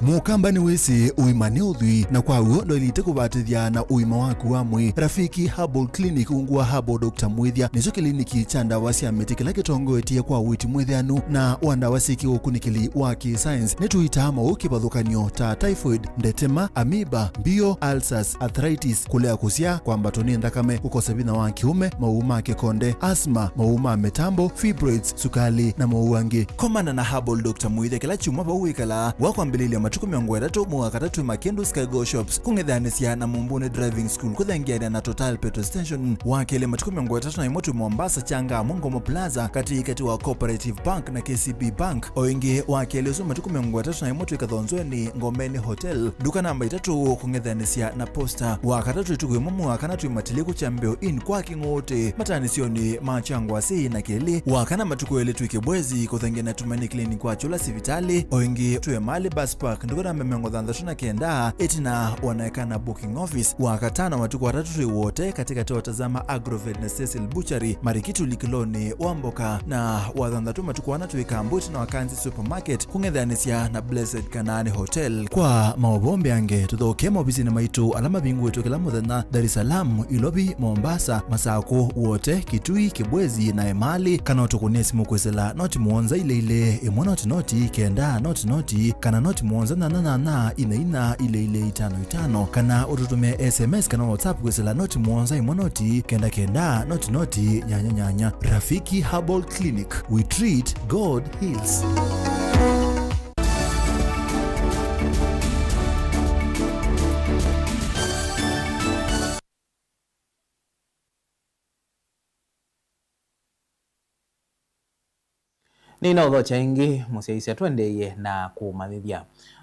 Mũkamba nĩwĩsĩ ũima nĩ ũthwii, na kwa w'o ndwaĩlĩte kũvatĩthya na ũima waku wa mwĩĩ. Rafiki Herbal Clinic ungu wa Herbal Doctor Mwĩthya nĩkyo kĩliniki kya ndawa sya mĩtĩ kĩla kĩtongoetye kwa ũiiti mwĩthĩanu na wa ndawa syĩ kĩũkunĩkĩli wa kĩ-science. Nĩtũitaa maũũ kĩvathũkany'o ta typhoid, ndetema, amoeba, mbio, ulcers, arthritis, kũlea kũsyaa, kwambatwa nĩ nthakame, kũkosa vinya wa kĩũme, maũũ ma kĩkonde, asthma, maũũ ma mĩtambo, fibroids, sukali, na maũũ angĩ. Komana na Herbal Doctor Mwĩthya kĩla kyumwa vau wĩkalaa wa kwambĩlĩlya Matukũ mĩongo ĩtatũ mwei wa katatũ Makindus Cargo Shops kũng'ethanĩsya na Mumbuni Driving School kũthengeanĩa na Total Petrol Station. Wa kelĩ matukũ mĩongo ĩtatũ na ĩmwe twĩ Mombasa Changamwe Ngomo Plaza katĩ katĩ wa Cooperative Bank na K C B Bank. O ĩngĩ wa kelĩ ũsu matukũ mĩongo ĩtatũ na ĩmwe twĩ Kathonzweni Ngomeni Hotel nduka namba itatũ kũng'ethanĩsya na Posta. Wa katatũ ĩtukũ ĩmwe mwei wa kana twĩ Matiliku Kyambeo Inn kwa Kĩng'ũũtĩ mataanĩsyonĩ ma Kyangwasi na Kĩlĩ. Wa kana matukũ elĩ twĩ Kĩbwezi kũthengeanĩa Tumaini Clinic kwa Kyũla sivitalĩ. O ĩngĩ twĩ Emali Bus Park nduka namba mĩongo thanthatũ na kenda ĩtina wa Naekana Booking Office. Wa katano matukũ atatũ twĩ Wote katĩ katĩ wa Tazama Agrovet na Cecil Butchery Marikiti ũlikĩlonĩ wa mboka. Na wa thanthatũ matukũ ana twĩ Kambu ĩtina wa Kanzi Supermarket kũng'ethanĩsya na Blessed Kanaani Hotel. Kwa maũvoo mbeange tũthokee maovisinĩ maitũ ala mavingũĩtwe kĩla mũthenya Dar es Salaam, Ilovi, Mombasa, Masakũ, Wote, Kitui, Kibwezi na Emali, kana ũtũkũnĩe simũ kwĩsĩla noti mũonza ilĩ ilĩ ĩmwe noti noti kenda noti noti kana noti mũonza nyanya nyanya inya inya ilĩ ilĩ itano itano, kana ũtũtũmĩe S M S kana WhatsApp kwĩsĩla noti mũonza ĩmwe noti kenda kenda noti noti nyanya nyanya. Rafiki Herbal Clinic, we treat, God heals. Nĩnaũthokya ĩngĩ, mũsyaĩĩsya, tũendeeye na kũmanyĩthya.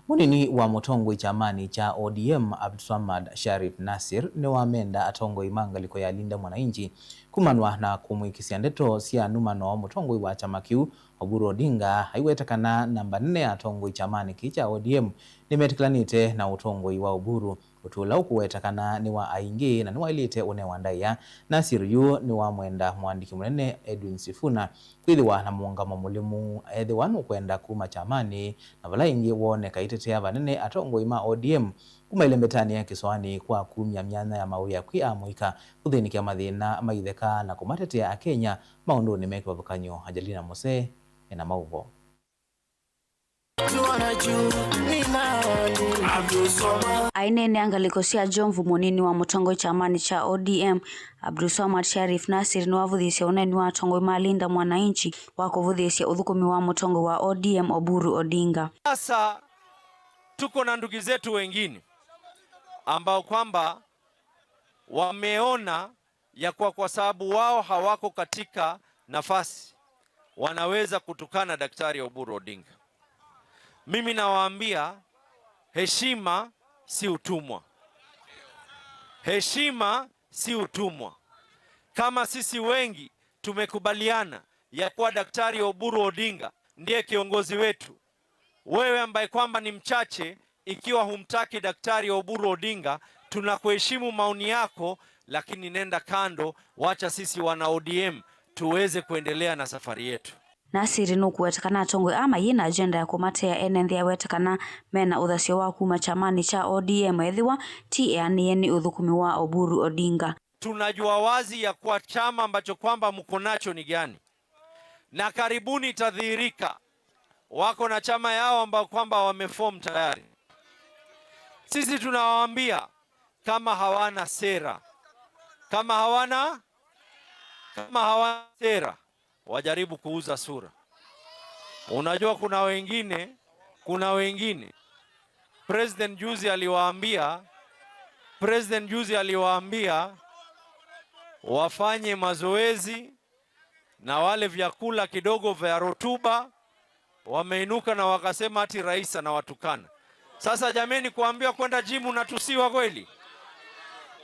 Mũnini wa mũtongoi kyamanĩ kya O D M, Abdulswamad Sharif Nassir, nĩwamenda atongoi ma ngalĩko ya Linda Mwananchi kumanwa na kũmwĩkĩsya ndeto sya nũmano mũtongoi wa kyama kĩu, Oburu Odinga, aiweta kana namba nene ya atongoi kyamanĩ kĩĩ kya O D M nĩmetĩkĩlanĩte na ũtongoi wa Oburu. Ũtwi ũla ũkũweta kana nĩ wa aingĩ na nĩwaĩlĩte ũnewa ndaĩa, Nassir yu nĩwamwenda mũandĩki mũnene Edwin Sifuna kwĩthĩwa na mũũngamo mũlĩmu ethĩwa nũkwenda kuma kyamanĩ, na vala ĩngĩ wooneka aitetea vanene atongoi ma O D M kuma ĩlembetanĩ ya kĩsoanĩ kwa kumya myanya ya mawĩa kwĩ amũika, kũthĩnĩkya mathĩna ma itheka na kũmatetea Akenya maũndũnĩ me kĩvathũkany'o. Angelina Mose ena maũvoo. Aineenea ngalĩko sya Jomvu, mũnini wa mũtongoi kyamanĩ kya O D M, Abdulswamad Sharif Nassir, nĩwavũthĩĩsye ũneeni wa atongoi ma Linda Mwananchi wa kũvũthĩĩsya ũthũkũmi wa mũtongoi wa O D M, Oburu Odinga. Sasa tuko na ndugu zetu wengine ambao kwamba wameona ya kuwa kwa sababu wao hawako katika nafasi, wanaweza kutukana Daktari Oburu Odinga. Mimi nawaambia, heshima si utumwa. Heshima si utumwa. Kama sisi wengi tumekubaliana ya kuwa Daktari Oburu Odinga ndiye kiongozi wetu, wewe ambaye kwamba ni mchache, ikiwa humtaki Daktari Oburu Odinga, tunakuheshimu maoni yako, lakini nenda kando, wacha sisi wana O D M tuweze kuendelea na safari yetu. Nassir nũkũweta kana atongoi aa mayĩ na agenda ya kũmatea ene nthĩ, aweta kana mena ũthasyo wa kuma kyamanĩ kya O D M ethĩwa ti eanĩe nĩ ũthũkũmi wa Oburu Odinga. Tunajua wazi ya kuwa chama ambacho kwamba mko nacho ni gani, na karibuni itadhihirika. Wako na chama yao ambao kwamba wameform tayari. Sisi tunawaambia, kama hawana sera, kama hawana, kama hawana sera, wajaribu kuuza sura. Unajua, kuna wengine, kuna wengine President juzi aliwaambia, President juzi aliwaambia wafanye mazoezi na wale vyakula kidogo vya rutuba, wameinuka na wakasema ati rais anawatukana. Sasa jameni, kuambiwa kwenda gym unatusiwa kweli?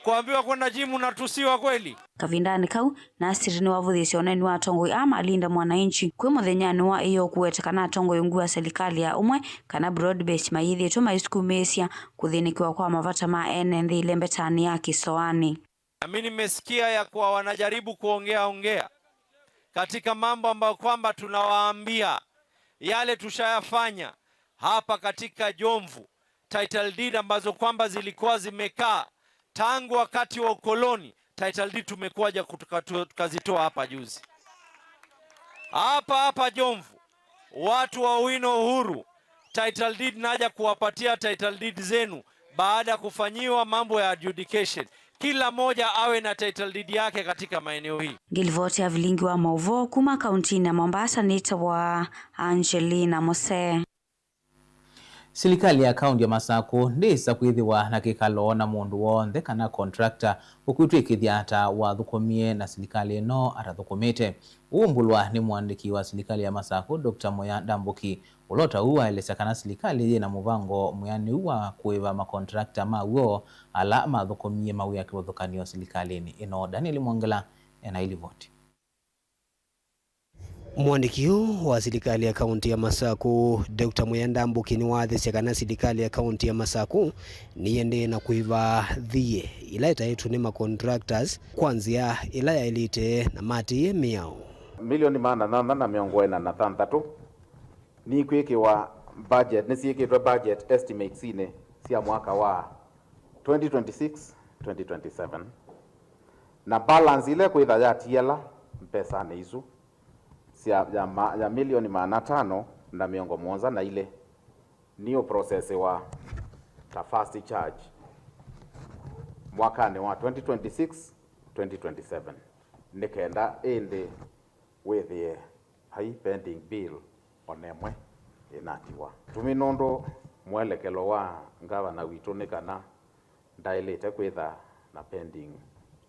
Kuambiwa kwenda gym unatusiwa kweli? Kavindanĩ kau, Nassir nĩwavũthĩĩsye ũneeni wa atongoi aa ma Linda Mwananchi kwĩ mũthenyanĩ wa ĩyoo kũweta kana atongoi ungu wa selikalĩ ya ũmwe kana broad based mayĩthĩĩtwe maisukumĩĩsya kũthĩnĩkĩwa kwa mavata ma ene nthĩ ĩlembetanĩ ya kĩsoanĩ. Na mimi nimesikia ya kuwa wanajaribu kuongea ongea katika mambo ambayo kwamba tunawaambia yale tushayafanya hapa katika Jomvu, title deed ambazo kwamba zilikuwa zimekaa tangu wakati wa ukoloni, title deed tumekuja kutuka-, tu-, tukazitoa hapa juzi. Hapa hapa Jomvu, watu wa Owino Uhuru, title deed naja kuwapatia title deed zenu baada ya kufanyiwa mambo ya adjudication. Kila moja awe na title deed yake katika maeneo hii. Ngĩlivoti ya vilingi wa maũvoo kuma kauntinĩ ya Mombasa nĩtawa Angelina Mose. Silikalĩ ya kaũnti ya Masakũ ndĩĩsa kwĩthĩwa na kĩkalo na mũndũ w'onthe kana contractor ũkwĩtw'ĩkĩthya ta wathũkũmie na silikalĩ ĩno atathũkũmĩte. Ũũmbũlwa nĩ mũandĩki wa silikalĩ ya Masakũ, Doctor Mũya Ndambũki, ũla o ta ũu waelesya kana silikalĩ yĩ na mũvango mwĩanĩu wa kũĩva makontrakta ma w'o ala mathũkũmie mawĩa kĩvathũkany'o silikalĩnĩ ĩno. Daniel Mwongela ena ilivoti. Mũandĩki ũũ wa silikalĩ ya kaũnti ya Masakũ, Doctor Mũya Ndambũki, nĩwaathĩsye kana silikalĩ ya kaũnti ya Masakũ nĩyĩendee na kũĩva thiĩ ila ĩtaĩtwe nĩ ma contractors kwa nzĩa ĩla yaĩlĩte na maatĩĩe mĩao. Milioni maana nana na mĩongo ĩna na thanthatũ nikwĩkĩwa budget, nĩsyĩkĩtwe budget estimates-inĩ sya mwaka wa twenty twenty-six, twenty twenty-seven. Na balance ĩla ĩkwĩtha yatiala mbesanĩ isu sya, ya, ma, ya milioni maana atano na mĩongo mũonza na ilĩ nĩũprocessiwa ta first charge mwakanĩ wa twenty twenty-six, twenty twenty-seven, nĩ kenda ĩndĩ wĩthĩe vai pending bill o na ĩmwe ĩnatiwa. Tumi nũndũ mwelekelo wa ngavana witũ nĩ kana ndaĩlĩte kwĩtha na pending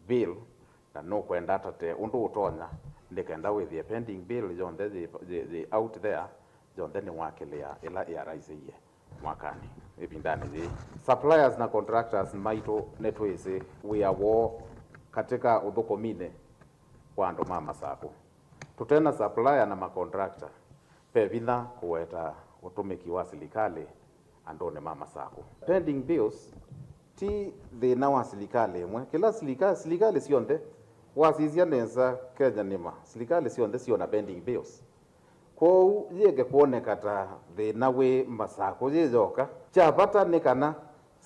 bill, na nũkwenda atate ũndũ ũtonya nĩ kenda wĩthĩe pending bill yonthe yĩ, yĩ, yĩ out there, yonthe nĩwakĩlĩa ĩla ĩaraisĩie mwakanĩ ĩvindanĩ yĩĩ. Suppliers na contractors maitũ nĩtwĩsĩ wĩa woo katika ũthũkũminĩ wa andũ ma Masakũ. Tũte na supplier na macontractor, ve vinya kũweta ũtũmĩki wa silikalĩ andũnĩ ma Masakũ. Pending bills ti thĩna wa silikalĩ ĩmwe. Kĩla silika-, silikalĩ syonthe, wasisya nesa Kenya nĩma, silikalĩ syonthe syona pending bills. Kwoou yĩeke kwoneka ta thĩna wĩ Masakũ yĩ yoka, kya vata nĩ kana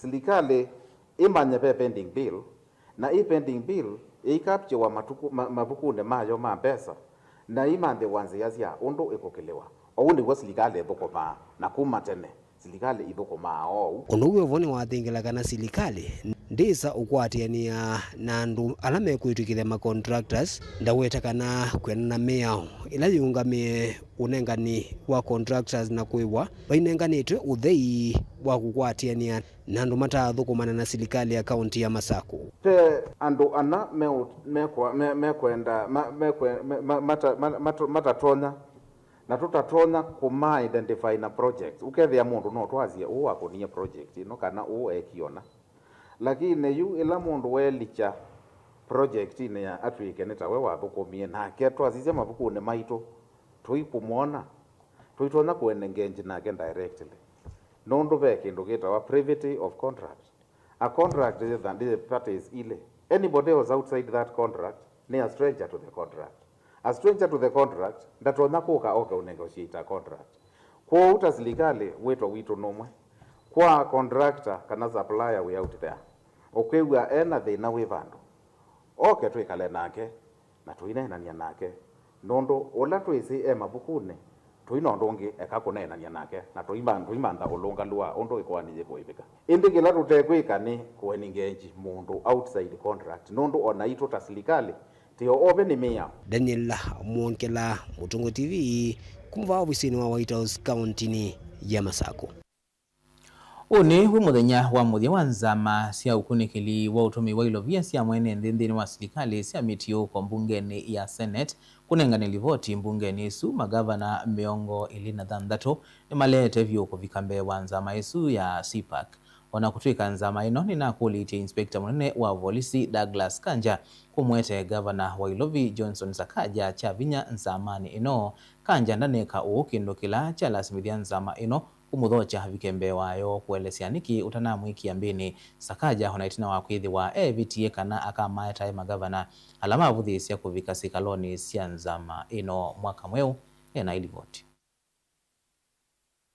silikalĩ ĩmanye ve pending bill, na ĩ pending bill ĩikaptiwa matuku, ma, mavukunĩ mayo ma mbesa, na imanthĩwa nzĩa sya ũndũ ĩkũkĩlĩwa. Ũu nĩw'o silikalĩ ĩthũkũmaa, na kuma tene silikalĩ ithũkũmaa oou. Ũndũ wĩ o vo nĩwathingĩla kana silikalĩ ndĩsa ũkwatĩanĩa na andũ ala mekwĩtw'ĩkĩthya ma contractors, ndaweta kana kwĩanana na mĩao ĩla yĩũngamĩe ũnengani wa contractors na kũĩwa vainenganĩtwe ũthei wa kũkwatĩanĩa na andũ mataathũkũmana na silikalĩ ya kaũnti ya Masakũ. Ve andũ ana meũ-, mekwa-, me-, mekwenda, ma-, mekwe-, me-, ma-, mata-, ma-, matu-, matatonya, na tũtatonya kũma identify na project. Ũkethĩa mũndũ no twasye ũũ wakũnie project ĩno kana ũũ ekiona. Lakini yu ĩla mũndũ welikya project-inĩ ya atw'ĩke nĩ tawe wathũkũmie nake, twasisya mavukunĩ maitũ, tũikũmwona, tũitonya kũ engage nake directly. Nũndũ ve kĩndũ kĩtawa privity of contract. A contract is the, the parties ilĩ. Anybody else outside that contract nĩ a stranger to the contract. A stranger to the contract ndatonya kũka oke ũnegotiate a contract. Kwoou ta silikalĩ, wĩto witũ nũmwe kwa contractor kana supplier wĩ out there, ũkwĩw'a ena thĩna wĩ vandũ, oke twĩkale nake na tũineenany'a nake, nũndũ ũla twĩsĩ e mavukunĩ, tũi na ũndũ ũngĩ eka kũneenany'a nake, na tũima-, tũimantha ũlũngalu wa ũndũ ĩkoani yĩkũĩvĩka. Ĩndĩ kĩla tũtekwĩka nĩ kũ engage mũndũ outside contract, nũndũ o naitũ ta silikalĩ tĩ o ove nĩ mĩao. Daniel Mwongela, Mũtũngũ T V, kuma vaa ovisinĩ wa White House kaũntinĩ ya Masakũ. Ũũ nĩ wĩ mũthenya wa mũthya wa nzama sya ũkunĩkĩli wa ũtũmĩi wa ilovia sya mwene nthĩ nthĩnĩ wa silikalĩ sya mĩtiũũko mbungenĩ ya Senate kũnengane livoti mbungenĩ ĩsu. Magavana mĩongo ĩlĩ na thanthatũ nĩmaleete vyũ kũvika mbee wa nzama ĩsu ya CPAC. O na kũtw'ĩka nzama ĩno nĩnakũlĩtye inspector mũnene wa volisi Douglas Kanja kũmwete gavana wa ilovi Johnson Sakaja kya vinya nzamanĩ ĩno, Kanja ndaneka ũu, kĩndũ kĩla kyalasimĩthya nzama ĩno kũmũthokya avike mbee wayo kũelesya nĩkĩ ũtanamwĩkĩa mbĩnĩ. Sakaja, o na ĩtina wa kwĩthĩwa eevĩtie kana akamaetae magavana ala mavũthĩĩsya kũvika sikalonĩ sya nzama ĩno mwaka mweũ, ena ilivoti.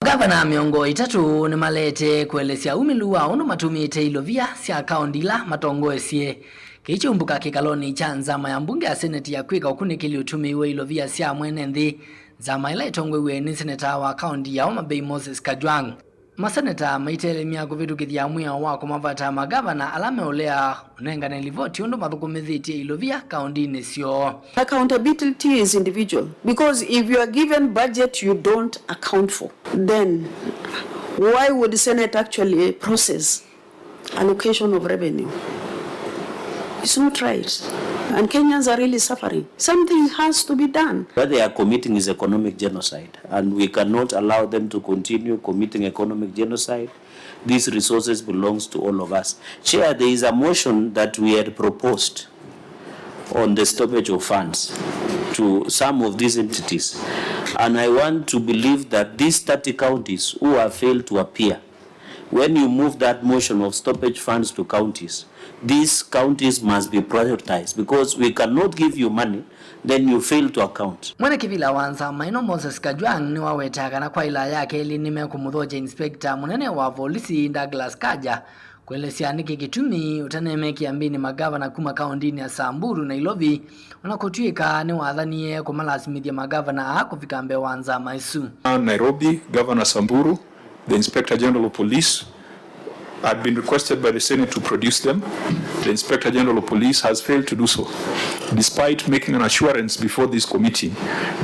Magavana mĩongo ĩtatũ nĩmaleete kũelesya umĩlu wa ũndũ matũmĩĩte ilovia sya kaũnti ila matongoesye. Kĩĩ kyaumbũka kĩkalonĩ kya nzama ya mbunge ya seneti ya kwĩka ũkunĩkĩli ũtũmĩi wa ilovia sya mwene nthĩ, nzama ĩla ĩtongoew'e nĩ seneta wa kaũnti ya Homa Bay Moses Kajwang'. Maseneta maitelemya kũvĩtũkĩthya mwĩao wa kũmavata magavana ala meũlea ũnengane livoti ũndũ mathũkũmĩthĩtye ilovia kaũntinĩ syoo. Accountability is individual, because if you are given budget you don't account for, then Why would Senate actually process allocation of revenue? It's not right. And Kenyans are really suffering. Something has to be done. What they are committing is economic genocide, and we cannot allow them to continue committing economic genocide. These resources belongs to all of us. Chair, there is a motion that we had proposed on the stoppage of funds to some of these entities. And I want to believe that these thirty counties who have failed to appear, when you move that motion of stoppage funds to counties, these counties must be prioritized, because we cannot give you money, then you fail to account. Mwene kĩvĩla wa nzama ĩno Moses Kajwang' nĩwawetaa kana kwa ĩla ya kelĩ nĩmekũmũthokya inspector mũnene wa volisi Douglas Kaja, kũelesya nĩkĩ kĩtumi ũtanemekie mbĩnĩ magavana kuma kaũndĩnĩ ya Samburu na Ilovi, ona kũtw'ĩka nĩwathanie kũmalasimĩthya magavana aa kũvika mbee wa nzama ĩsu. Nairobi, Governor Samburu, the Inspector General of Police, had been requested by the Senate to produce them. The Inspector General of Police has failed to do so, despite making an assurance before this committee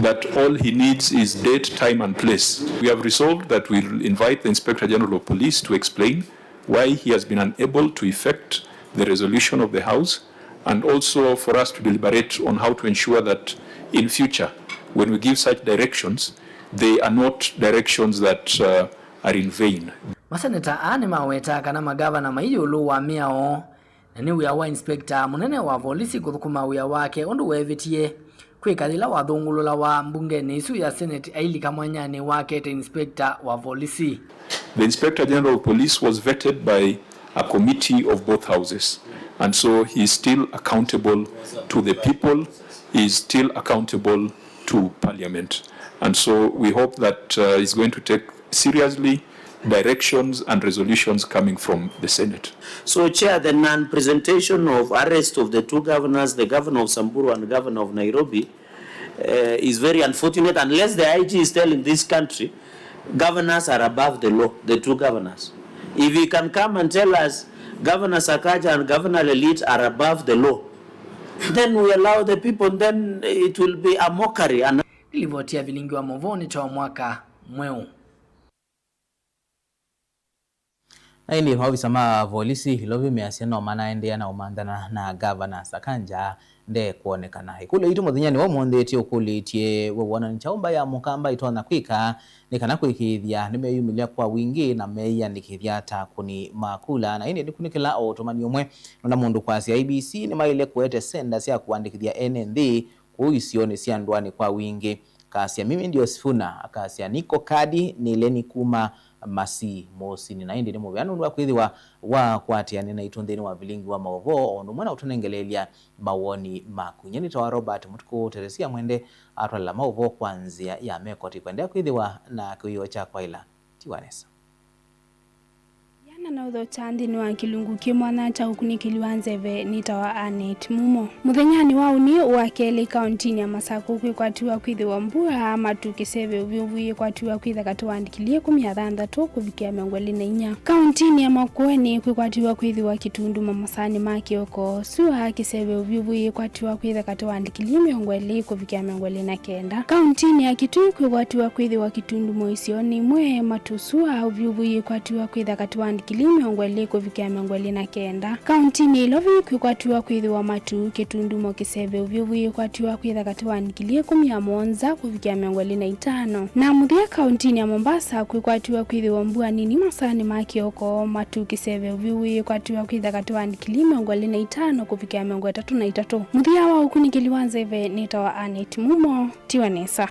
that all he needs is date, time, and place. We have resolved that we'll invite the Inspector General of Police to explain why he has been unable to effect the resolution of the House, and also for us to deliberate on how to ensure that in future, when we give such directions, they are not directions that, uh, are in vain. Maseneta aa nĩmawetaa kana magavana mai ĩũlũ wa mĩao, na nĩ wĩa wa inspector mũnene wa volisi kũthũkũma wĩa wake ũndũ weevĩtie kwĩka yĩla wathũngũlũlawa mbungenĩ ĩsu ya Senate ailika mwanyanĩ wake ta inspector wa volisi. The Inspector General of Police was vetted by a committee of both houses, and so he is still accountable to the people, he is still accountable to Parliament, and so we hope that, uh, he's going to take seriously directions and resolutions coming from the Senate. So, Chair, the non-presentation of arrest of the two governors, the governor of Samburu and governor of Nairobi, uh, is very unfortunate, unless the I G is telling this country governors are above the law, the two governors. If he can come and tell us Governor Sakaja and Governor Lelit are above the law, then we allow the people, then it will be a mockery. And livoti ya vilingi wa mauvoo nĩ ta mwaka mweũ. Na ĩndĩ maovisa ma volisi Ilovi measya no manaendeea na ũmanthana na Gavana Sakanja ndekwonekana. Ĩkũlyo yitũ mũthenyanĩ wa ũmũnthĩ ĩtĩũkũlĩtye we wonani kyaũ mbaĩ ya Mũkamba ĩtonya kwĩka nĩ kana kwĩkĩĩthya nĩmeyumĩlya kwa wingĩ na meĩanĩkĩthya ta akũni ma kula. Na ĩndĩ nĩkunĩkĩla o ũtũmani ũmwe nũndũ mũndũ kwasya I E B C nĩmaĩle kũete senda sya kũandĩkĩthya ene nthĩ kũu isionĩ sya ndũanĩ kwa wingĩ. Kasya, "Mimi ndio Sifuna." Akasya, "Niko kadi, nileni kuma masi mosini." Na ĩndĩ nĩ mũvea nũndũ wa kwĩthĩwa wakwatĩanĩa naitũ nthĩnĩ wa vilingi wa maũvoo, o ũndũ ũmwe na ũtũnengeleelya mawoni maku. Nyie nĩtawa Robert Mũtukũ. Teresia Mwende atwalela maũvoo kwa nzĩa ya mekoti. Kũendeea kwĩthĩwa na kĩwĩoo kya kwaĩla. Tiwa nesa. Yana na ũthokya nthĩnĩ wa kĩlungu kĩ mwanya kya ũkunĩkĩli wa nzeve nĩtawa Annet Mumo. Mũthenyanĩ wa ũnĩ wa kelĩ kaũntinĩ ya Masakũ kwĩkwatiw'a kwĩthĩwa mbua, matu, kĩseve, ũvyũvu yĩkwatiw'a kwĩtha katĩ wa ndikilii ĩkũmi na thanthatũ kũvikĩa mĩongo ĩlĩ na inya. Kaũntinĩ ya Makueni kwĩkwatiw'a kwĩthĩwa kĩtundumo masaanĩ ma kĩoko, sua, kĩseve, ũvyũvu yĩkwatiw'a kwĩtha katĩ wa ndikilii mĩongo ĩlĩ kũvikĩa mĩongo ĩlĩ na kenda. Kaũntinĩ ya Kitui kwĩkwatiw'a kwĩthĩwa kĩtundumo isionĩ imwe, matu, sua, ũvyũvu yĩkwatiw'a kwĩtha katĩ wa ndikilii mĩongo ĩlĩ kũvikĩa mĩongo ĩlĩ na kenda. Kaũntinĩ ya Ilovi kwĩkwatiw'a kwĩthĩwa matu, kĩtundumo, kĩseve, ũvyũvu yĩkwatiw'a kwĩtha katĩ wa ndikilii ĩkũmi na mũonza kũvikĩa mĩongo ĩlĩ na itano. Na mũthya kaũntinĩ ya Mombasa kwĩkwatiw'a kwĩthĩwa mbua nini masaanĩ ma kĩoko, matu, kĩseve, ũvyũvu yĩkwatiw'a kwĩtha katĩ wa ndikilii mĩongo ĩlĩ na itano kũvikĩa mĩongo ĩtatũ na itatũ. Mũthya wa ũkunĩkĩli wa nzeve nĩtawa Annet Mumo. Tiwa nesa.